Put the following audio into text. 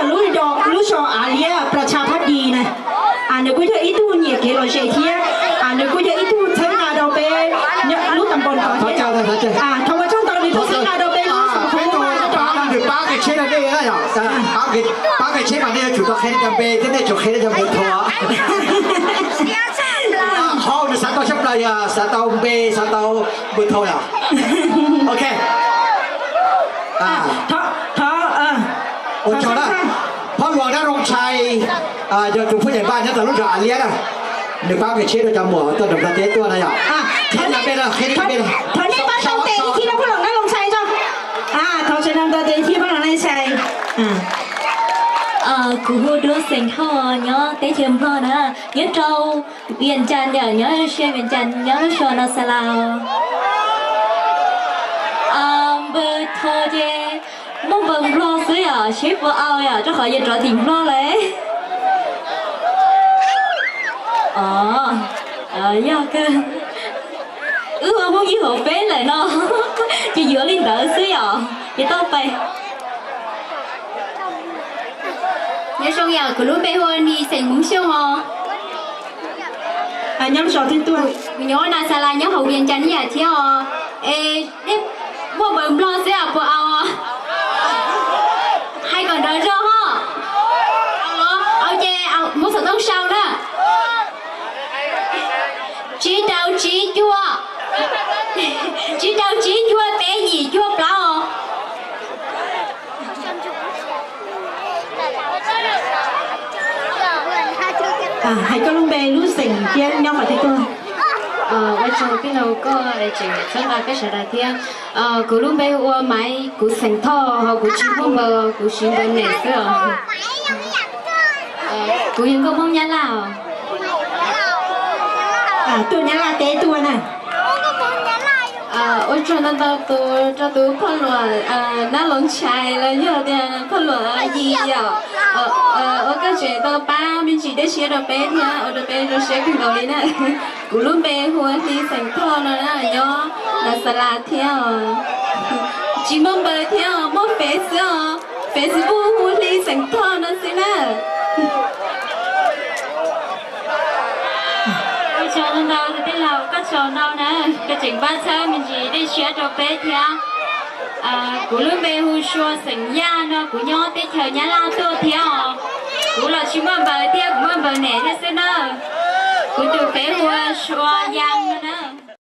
Lub, lub zos Av Liab Plas Tshas Phab Dis na, nws kuj yog ib tug nyiam kev lom zem thiab, nws kuj yog ib tug txhawb nqa rau peb lub tam npoo tod thiab. Thov ua tsaug ntau nws txhawb nqa rau peb lub zos. Nws pab kev tsheb rau nej na yom. Pab kev tsheb mas nej yuav tsum tau qhia nej cov npe thiab nej tsum qhia nej cov npe thov. Qhov nws xav tau tshaj plaws yog xav tau npe, xav tau npe thov yom. Ok. Ua tsaug na. Phoj Luas Nab Rooj Tshai, yog tus phooj ywg npaj nyob rau lub zos Av Liab na, nws pab kev tsheb rau cov muam tuaj nram Nplog teb tuaj na yom. Thov nej pab tau tes ib thib rau Phoj Luas Nab Rooj Tshai tso. Thov sawv daws tau tes ib thib Phoj Luas Nab Rooj Tshai. Kuv hu ua Xeem Thoj nyob teb chaws Nplog na, nyob rau Vias Cas yom, nyob xya Vias Cas nyob lub zos Nas Xas Las. Npawb thoj ces muaj npawb Nplog xwb yom, seb puas au yom, rau qhov yog rov tim Nplog lawm. Yog kawg. Wb ua phooj ywg hauv peb lawm no, ces yuav li ntawd xwb yom, ces tau pais. Nyob zoo yom, kuv lub npe hu ua Nis xeem Hmoob Xyooj os. Nyob lub zos twg tuaj? Kuv nyob Nas Xas Las nyob hauv Vias Cas ib yam thiab os. Es nej muaj npawb Nplog xwb puas au? Hais kom nrov zog ho. Au ces muab xov tooj sau na. Tsib rau tsib cuaj, tsib rau tsib cuaj peb yim cuaj plaub os. Hais koj lub npe lub xeem thiab nyob qhov twg tuaj. Ua tsaug tij laug koj tseem txhawb nqa peb sawv daws thiab. Kuv lub npe hu ua Maiv, kuv xeem Thoj, ho kuv tsis muaj npawb, kuv siv npawb Nes xwb os. Kuv yog nkauj Hmoob Nyab Laj os. Tuaj Nyab Laj teb tuaj na. Ua tsaug ntau ntau tus rau tus Phoj Luas Nab Rooj Tshai los yog tias Phoj Luas Yis yom. Ua koj tseem tau pab me ntsis dej siab rau peb thiab ua rau peb zoo siab kawg nkaus li na. Kuv lub npe hu ua Hli xeem Thoj no na, nyob Nas Xas Las thiab os. Tsis muaj npawb thiab os, muaj Fev xwb os. Facebook hu Hli xeem Thoj no xwb na. Ua tsaug ntau ntau tus tij laug, koj tsaug ntau na, koj tseem pab txhawb me ntsis dej siab rau peb thiab. Kuv lub npe hu Sua xeem Yaj no, kuv nyob teb chaws Nyab Laj tuaj thiab os. Kuv los tsis muaj npawb thiab, kuv muaj npawb Nes thiab xwb na. Kuv tus Fev hu ua Sua Yaj.